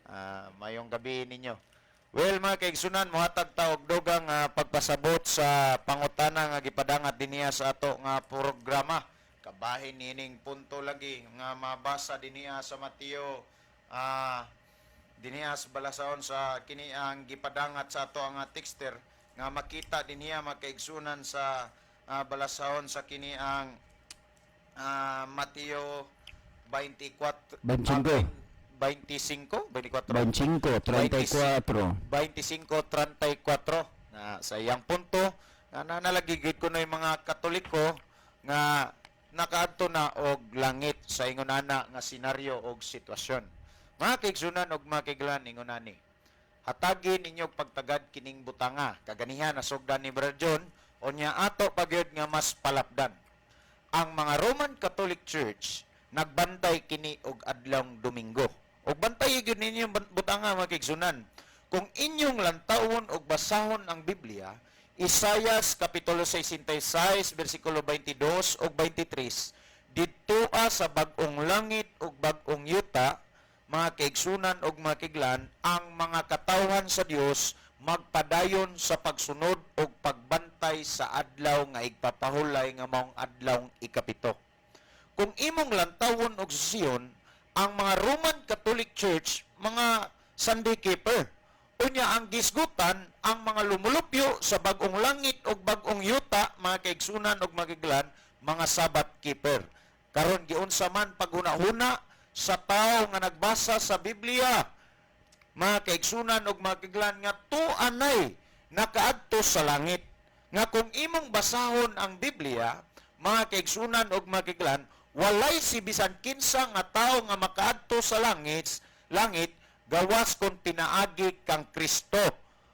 B: Ah, mayong gabi ninyo. Well, mga kaigsunan, mohatag ta og dugang pagpasabot sa pangutana nga gipadangat dinhiya sa ato nga programa. Kabahin nining punto lagi nga mabasa dinhiya sa Mateo dinhiya sa balasaon sa kini ang gipadangat sa ato ang texter nga makita dinhiya mga kaigsunan sa balasaon sa kini ang Mateo 24.
A: 25.
B: 25, 24.
A: 25, 34.
B: 25:34 na sa iyang punto nga nanalagi gid kuno yung mga Katoliko nga nakaadto na og langit sa ingon ana nga senaryo og sitwasyon. Mga kaigsunan og mga kaiglan, ingon ani. Hatagi ninyo og pagtagad kining butanga kaganihan nasugdan ni Brother John, unya ato pagyud nga mas palapdan. Ang mga Roman Catholic Church nagbantay kini og adlawng Domingo. Og bantay gyud ninyo butanga mga kaigsunan. Kung inyong lantawon og basahon ang Biblia, Isayas kapitulo 66 bersikulo 22 ug 23, didtoa sa bag-ong langit ug bag-ong yuta, mga kaigsunan ug mga kiglan, ang mga katawhan sa Dios magpadayon sa pagsunod ug pagbantay sa adlaw nga igpapahulay nga maong adlawng ikapito. Kung imong lantawon og susiyon, ang mga Roman Catholic Church mga Sunday keeper. Unya ang gisgutan ang mga lumulupyo sa bag-ong langit ug bag-ong yuta, mga kaigsunan ug mga kaiglan, mga Sabbath keeper. Karon giunsa man paghuna-huna sa tawo nga nagbasa sa Biblia, mga kaigsunan ug mga kaiglan, nga tuanay nakaadto sa langit? Nga kung imong basahon ang Biblia, mga kaigsunan ug mga kaiglan, walay si bisan kinsa nga tawo nga makaadto sa langit langit gawas kung pinaagi kang Kristo.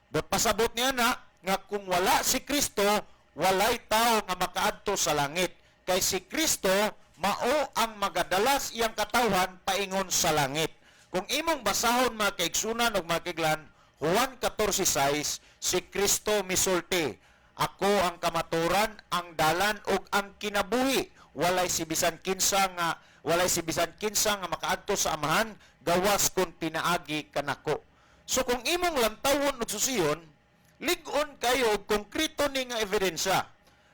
B: But pasabot niya na nga kung wala si Kristo, walay tao nga makaadto sa langit. Kay si Kristo mao ang magadalas iyang katawhan paingon sa langit. Kung imong basahon mga kaigsunan ug mga kaiglan, Juan 14:6, si Kristo misulti, "Ako ang kamaturan, ang dalan ug ang kinabuhi. Walay si bisan kinsa nga makaadto sa Amahan gawas kun pinaagi kanako." So kung imong lantawon ug susiyon, lig-on kayo og konkreto ni nga ebidensya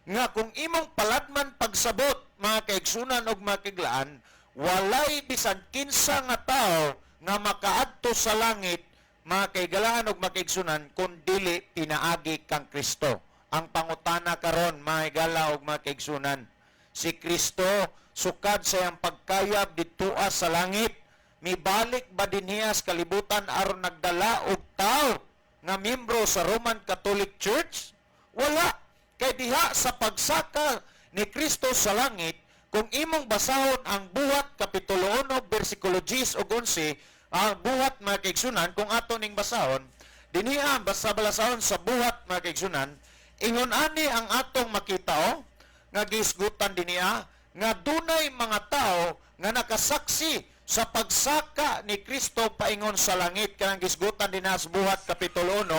B: nga kung imong paladman pagsabot mga kaigsunan og mga kaiglaan, walay bisan kinsa nga tao nga makaadto sa langit mga kaigalaan og mga kaigsunan kung dili pinaagi kang Kristo. Ang pangutana karon mga higala og mga kaigsunan, si Kristo sukad sa iyang pagkayab didtoa sa langit, mibalik ba dinhiya sa kalibutan aron nagdala og tao nga membro sa Roman Catholic Church? Wala. Kay diha sa pagsaka ni Kristo sa langit, Kung imong basahon ang Buhat Kapitulo 1 bersikulo 10 ug 11, ang Buhat, mga kaigsunan, kung ato ning basahon, dinhiha basta balasahon sa Buhat, mga kaigsunan, ingon ani ang atong makita o nga gihisgutan dinhiha nga dunay mga tao nga nakasaksi sa pagsaka ni Kristo paingon sa langit, kanang gisgutan dinha sa Buhat Kapitulo 1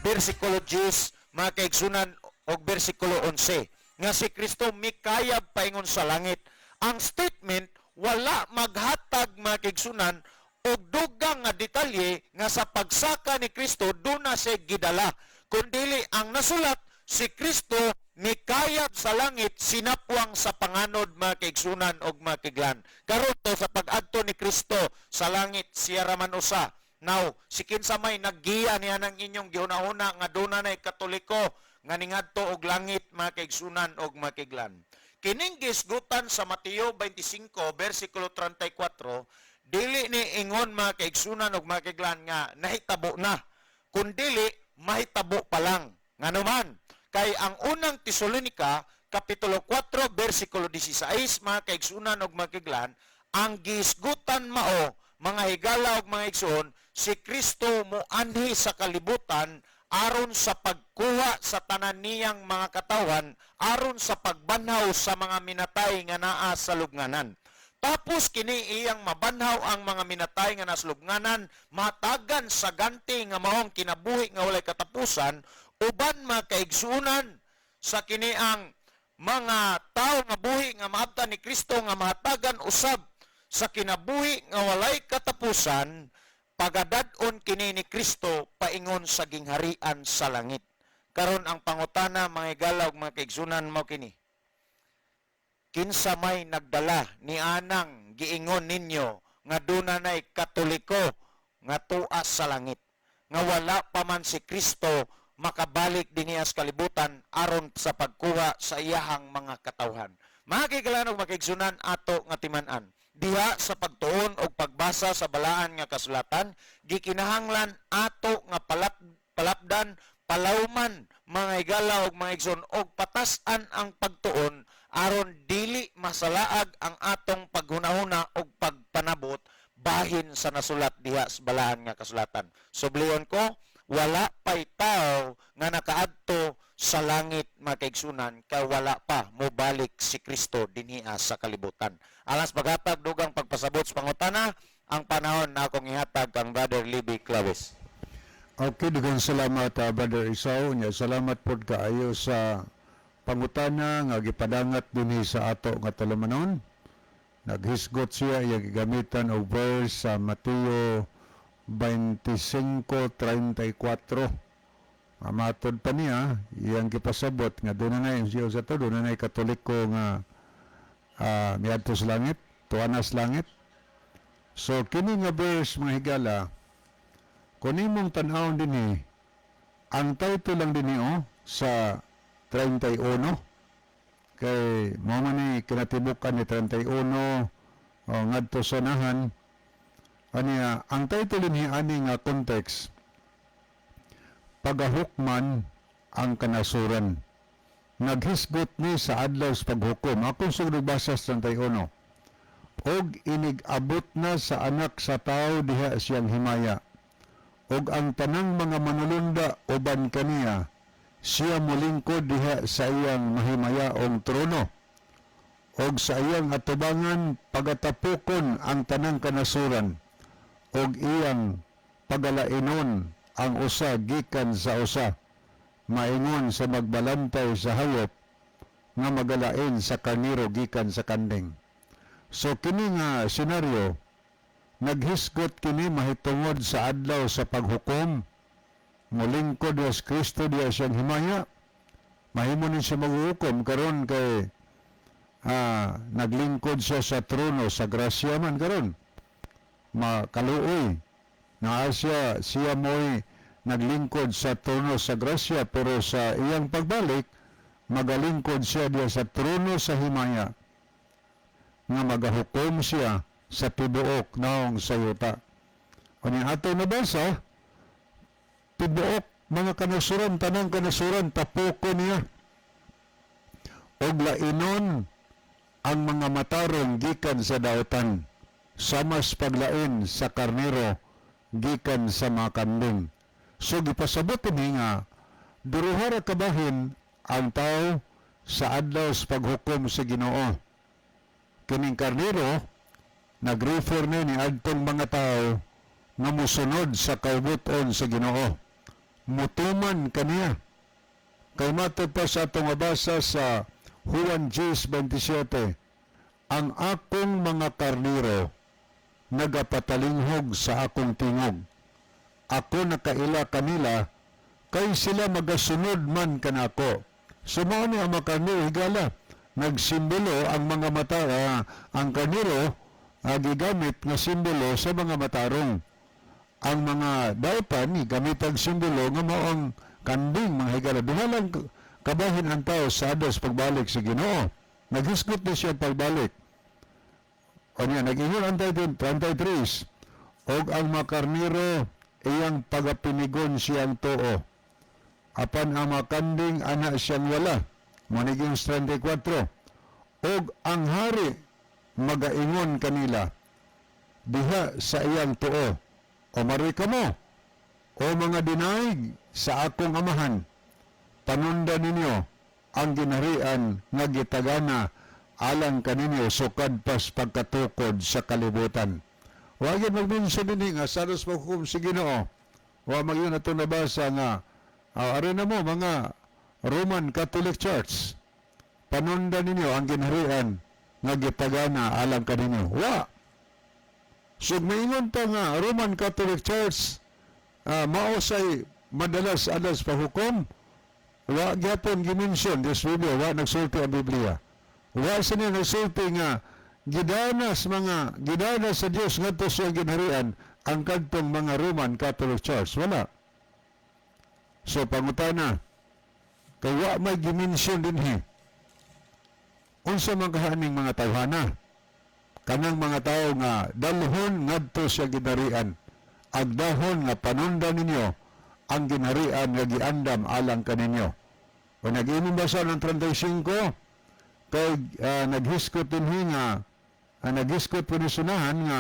B: bersikulo 10, mga kaigsunan, og bersikulo 11, nga si Kristo mikayab paingon sa langit. Ang statement wala maghatag, mga kaigsunan, og dugang nga detalye nga sa pagsaka ni Kristo duna siya gidala, kundili ang nasulat, si Kristo mikayab sa langit sinapwang sa panganod, mga kaigsunan og mga kiglan. Karon to sa pag-adto ni Kristo sa langit, siya raman usa. Now, si kinsa may naggiya niya ng inyong gihuna-huna nga duna nay Katoliko nga ningadto og langit, mga kaigsunan og mga kiglan. Kining gisgutan sa Mateo 25 versikulo 34, dili ni ingon, mga kaigsunan og mga kiglan, nga nahitabo na, kundili mahitabo pa lang. Ngano man kay ang Unang Tesalonika Kapitulo 4 versikulo 16, mga kaigsunan og mga kiglan, ang gisgutan mao, mga higala og mga igsoon, si Kristo moanhi sa kalibutan aron sa pagkuha sa tanan niyang mga katawan, aron sa pagbanhaw sa mga minatay nga naa sa lubnganan. Tapos kini iyang mabanhaw ang mga minatay nga nasa lubnganan, matagan sa ganti nga maong kinabuhi nga walay katapusan, uban mga kaigsuonan sa kini ang mga tao nga buhi nga maabtan ni Kristo nga mahatagan usab sa kinabuhi nga walay katapusan, pagadad-on kini ni Kristo paingon sa gingharian sa langit. Karon ang pangutana, mga higala ug mga kaigsunan, mao kini: Kinsa may nagdala ni anang giingon ninyo nga duna nay Katoliko nga tuas sa langit nga wala pa man si Kristo makabalik dinhi sa kalibutan aron sa pagkuha sa iyahang mga katawhan? Mga higala ug mga kaigsunan, ato nga timan-an diha sa pagtuon og pagbasa sa balaan nga kasulatan, gikinahanglan ato nga palapdan, palawman, mga higala og mga igsoon, og patas-an ang pagtuon aron dili masalaag ang atong paghunahuna og pagpanabot bahin sa nasulat diha sa balaan nga kasulatan. Sublion ko, wala pay tao nga nakaadto sa langit, mga kaigsunan, kay wala pa mobalik si Kristo dinhi sa kalibutan. Alas paghatag dugang pagpasabot sa pangutana, ang panahon na akong ihatag kang Brother Libby Claves.
C: Okay, daghang salamat, Brother Isao. Nya salamat pod kaayo sa pangutana nga gipadangat dinhi sa ato nga tulumanon. Naghisgot siya, iya gigamitan og verse sa Mateo 25:34. Matod pa niya, iyang gipasabot nga doon na siya sa to, doon na Katoliko nga miadto sa langit, tuwa sa langit. So kini nga verse, mga higala, kung imong tan-awon dinhi, ang title lang dinhi oh, sa 31, kay mao man ni kinatibukan ni 31 oh, ngadto sa nahan aniya, ang title dinhi ani nga context, "Pagahukman ang kanasuran." Naghisgot ni sa adlaw sa paghukom. Akong sugod basa sa 31: "Og inig-abot na sa Anak sa Tao diha siyang himaya og ang tanang mga manulunda uban kaniya, siya molingkod diha sa iyang mahimayaong trono, og sa iyang atubangan pagatapokon ang tanang kanasuran og iyang pagalainon ang usa gikan sa usa, maingon sa magbalantay sa hayop nga magalain sa karnero gikan sa kanding." So kini nga senaryo, naghisgot kini mahitungod sa adlaw sa paghukom. Molingkod si Kristo diya siyang himaya, mahimo ni siya maghukom karon kay naglingkod siya sa trono sa grasya man karon, makaluoy naa siya. Siya mo'y naglingkod sa trono sa grasya, pero sa iyang pagbalik magalingkod siya diya sa trono sa himaya nga magahukom siya sa tibuok naong sa yuta. Unya ato nabasa, tibuok mga kanasuran, tanang kanasuran, tapoko niya. Og lainon Ang mga matarong gikan sa dautan, samas paglain sa karnero gikan sa mga kanding. So gipasabot ni nga duruha ra kabahin ang tao sa adlaw sa paghukom sa Ginoo. Kining karnero nag-refer ni adtong mga tao nga musunod sa kaubuton sa Ginoo. Mutuman kaniya. Kay matod pa sa atong mabasa sa Juan 10:27, "Ang akong mga karnero nagapatalinghog sa akong tingog. Ako nakaila kanila, kay sila magasunod man kanako." So mao ni ang mga karnero, higala. Nagsimbolo ang mga mata, ang karnero gigamit nga simbolo sa mga matarong. Ang mga dautan gigamit ang simbolo nga mao ang kanding, mga higala. Duha lang kabahin ang tao sa adas pagbalik sa Ginoo. Naghisgot na siya pagbalik. O niya, nag-ingon ang 33, "Og ang mga karnero iyang pagapinigon siyang tuo. Apan ang mga kanding ana siyang wala." Maniging 34. "Og ang hari magaingon kanila diha sa iyang tuo, 'O mari kamo, o mga dinaig sa akong amahan, panunda ninyo ang ginharian nga gitagana alang kaninyo sukad pas pagkatukod sa kalibutan.'" Wa gyud mag-mention dinhi nga sa alas paghukom si Ginoo. Wa magyud ato nabasa nga ari na mo mga Roman Catholic Church, panunda ninyo ang ginharian nga gitagana alang kaninyo. Wa. So maingon ta nga Roman Catholic Church mao say madalas alas paghukom, wa gyapon gi-mention this Biblia, wa nagsulti ang Biblia. Wa sa niya nagsulti nga gidanas mga gidanas sa Dios ngadto sa ginharian ang kadtong mga Roman Catholic Church. Wala. So pangutana, kay wa may gi-mention dinhi. Unsa man kahaning mga tawhana? Kanang mga tao nga dalhon ngadto sa ginharian, agdahon nga panunda ninyo ang ginharian nga giandam alang kaninyo. O nag-imong basa ng 35, kay naghiskot dinhi nga naghiskot po ni sunahan nga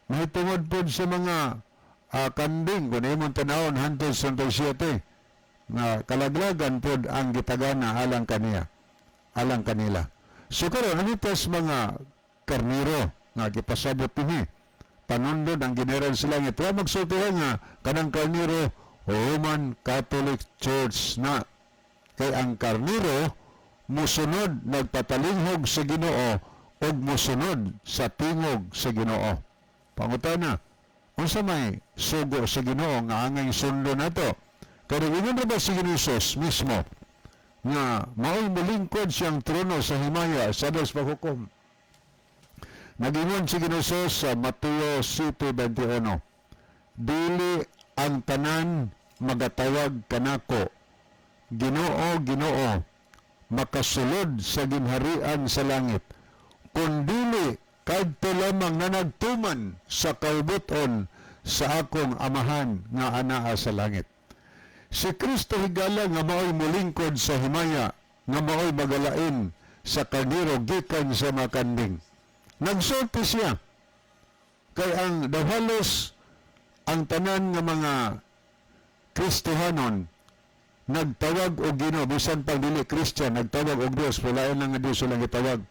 C: mahitungod pod sa mga kanding kung imong tanawon hantod sa 37 nga kalaglagan pod ang gitagana alang kaniya, alang kanila. So karon anitas mga karnero nga gipasabot dinhi panundon ang ginharian sa langit. Wa magsulti nga kanang karnero Roman Catholic Church na, kay ang karnero musunod, nagpatalinghog sa Ginoo ug musunod sa tingog sa Ginoo. Pangutana, unsa may sugo sa Ginoo nga angay sundo nato? Pero ingon ra ba si Ginoo Jesus mismo nga maoy mulingkod siyang trono sa himaya sa dos paghukom? Nagingon si Ginoo Jesus sa Mateo 7:21, "Dili ang tanan magatawag kanako, 'Ginoo, Ginoo,' makasulod sa ginharian sa langit, kundili kadto lamang na nagtuman sa kaubuton sa akong Amahan nga anaa sa langit." Si Kristo, higala, nga maoy mulingkod sa himaya, nga maoy magalain sa karnero gikan sa makanding. Nagsulti siya kay ang dahalos ang tanan nga mga Kristohanon nagtawag og Ginoo, bisan pag dili Christian nagtawag og Dios, wala lang nga Dios lang gitawag.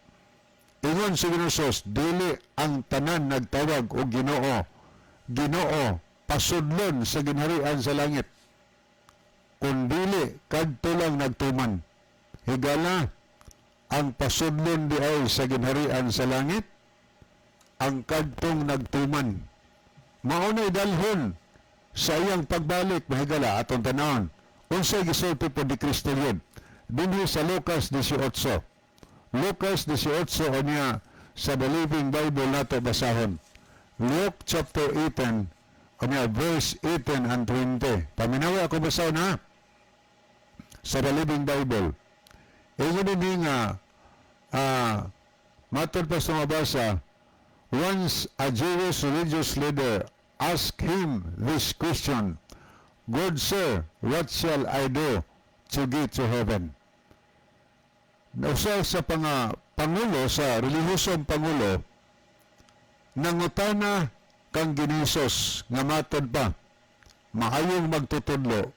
C: Ingon si Ginoo Jesus, "Dili ang tanan nagtawag og 'Ginoo, Ginoo,' pasudlon sa ginharian sa langit, kundili kadto lang nagtuman." Higala, ang pasudlon di ay sa ginharian sa langit ang kadtong nagtuman. Mao na'y dalhon sa iyang pagbalik, mahigala. Atong tanawon unsay gisulti po ni Kristo yun dinhi sa Lucas 18. Lucas 18, unya sa The Living Bible nato basahon. Luke chapter 18, unya verse 18 and 20. Paminawi ako basahon ha sa The Living Bible. Ingon dinhi nga matod pa sa mabasa, once a Jewish religious leader asked him this question, "Good sir, what shall I do to get to heaven?" Usa sa panga Pangulo sa relihiyosong pangulo nangutana kang Ginoong Hesus nga matod pa, "Maayong magtutudlo,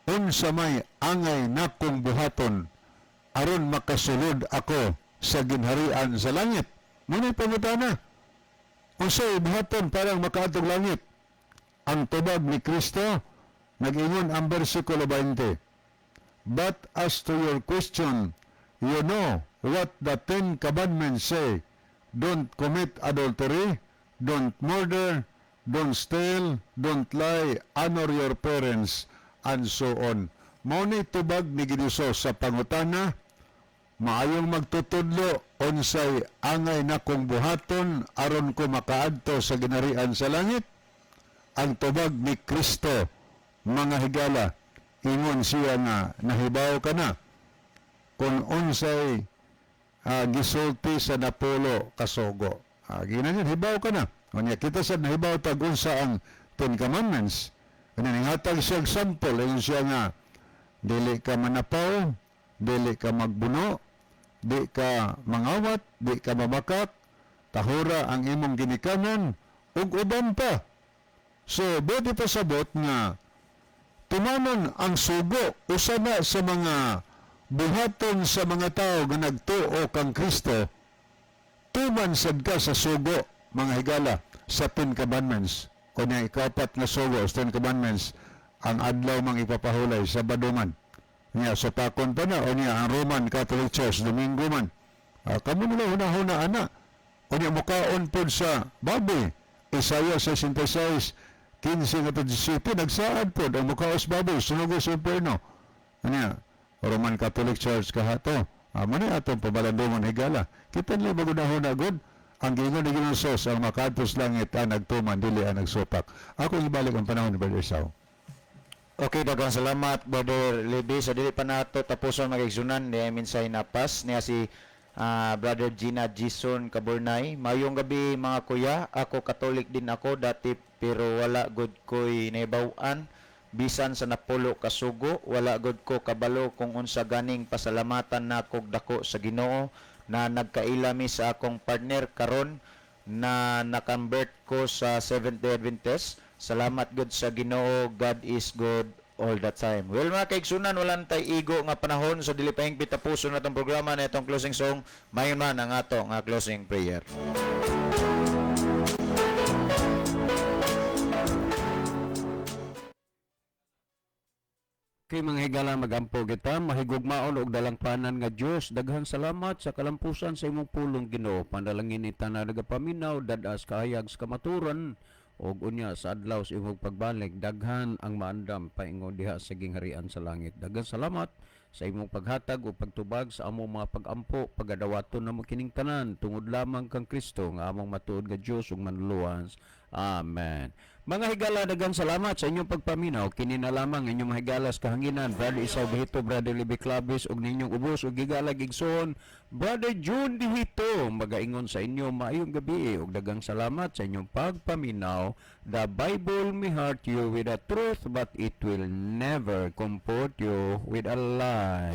C: unsa may angay nakong buhaton aron makasulod ako sa ginharian sa langit?" Muna pangutana, unsay buhaton para makaadtog langit? Ang tubag ni Kristo, nag-ingon ang versikulo 20, "But as to your question, you know what the 10 Commandments say. Don't commit adultery, don't murder, don't steal, don't lie, honor your parents, and so on." Mao ni tubag ni Ginoong sa pangutana, "Maayong magtutudlo, unsay angay nakong buhaton aron ko makaadto sa ginharian sa langit?" Ang tubag ni Kristo, mga higala, ingon siya nga nahibaw ka na kung unsay gisulti sa napulo kasugo. Ginan yun, hibaw ka na. Unya kita sa nahibaw tag unsa ang 10 Commandments. Unya ninghatag siya example, ingon siya nga dili ka manapaw, dili ka magbuno, di ka mangawat, di ka mamakak, tahura ang imong ginikanan, ug uban pa. So, pwede pasabot nga tumanon ang sugo, usa na sa mga buhaton sa mga tao nga nagtuo kang Kristo, tuman sad ka sa sugo, mga higala, sa 10 Commandments. Kunya ikapat nga sugo sa 10 Commandments, ang adlaw mang ipapahulay, Sabado man. Niya, supakon pa na, o niya, ang Roman Catholic Church, Domingo man. Kamo nila hunahuna ana. O niya, mukaon pod sa baboy. Isaiah 66, 15 nga 17, nagsaad pod ang mukaos baboy, sunugo sa impierno. Niya, Roman Catholic Church kahato. Mo ni atong pabalandungon, higala. Kita nila magunahuna god. Ang giingon ni Ginoong Hesus, ang makaadto sa langit ang nagtuman, dili ang nagsupak. Ako ibalik ang panahon ni Brother Esau.
B: Okay, daghang salamat, Brother Levi. So dili pa nato tapuson, mga igsunan, niya mensahe napas niya si Brother Gina Jason Caburnay. "Mayong gabi, mga kuya. Ako, Catholic din ako dati pero wala gud ko'y nahibaw-an bisan sa napulo kasugo. Wala gud ko kabalo kung unsa ganing pasalamatan nakog dako sa Ginoo na nagkaila mi sa akong partner karon na na-convert ko sa Seventh Day Adventist. Salamat gud sa Ginoo. God is good all the time." Well, mga kaigsunan, wala tay igo nga panahon, so dili pa hingpit tapuson na tong programa na itong closing song. Mayon man ang ato nga closing prayer.
A: Kay mga higala, magampo kita. Mahigugmaon og dalangpanan nga Dios, daghang salamat sa kalampusan sa imong pulong, Ginoo. Panalangin ni tanan nagapaminaw, dadas kaayag sa kamaturan og unya sa adlaw sa imong pagbalik daghan ang maandam paingon diha sa gingharian sa langit. Daghang salamat sa imong paghatag ug pagtubag sa among mga pagampo. Pagadawaton namo kining tanan tungod lamang kang Kristo nga among matuod nga Dios ug manluluwas. Amen. Mga higala, daghang salamat sa inyong pagpaminaw. Kini na lamang inyong mga higalas kahanginan, Brother Isaw Behito, Brother Libby Clavis ug ninyong ubos ug higala gigsoon, Brother June Dihito, magaingon sa inyo maayong gabi ug daghang salamat sa inyong pagpaminaw. The Bible may hurt you with the truth, but it will never comfort you with a lie.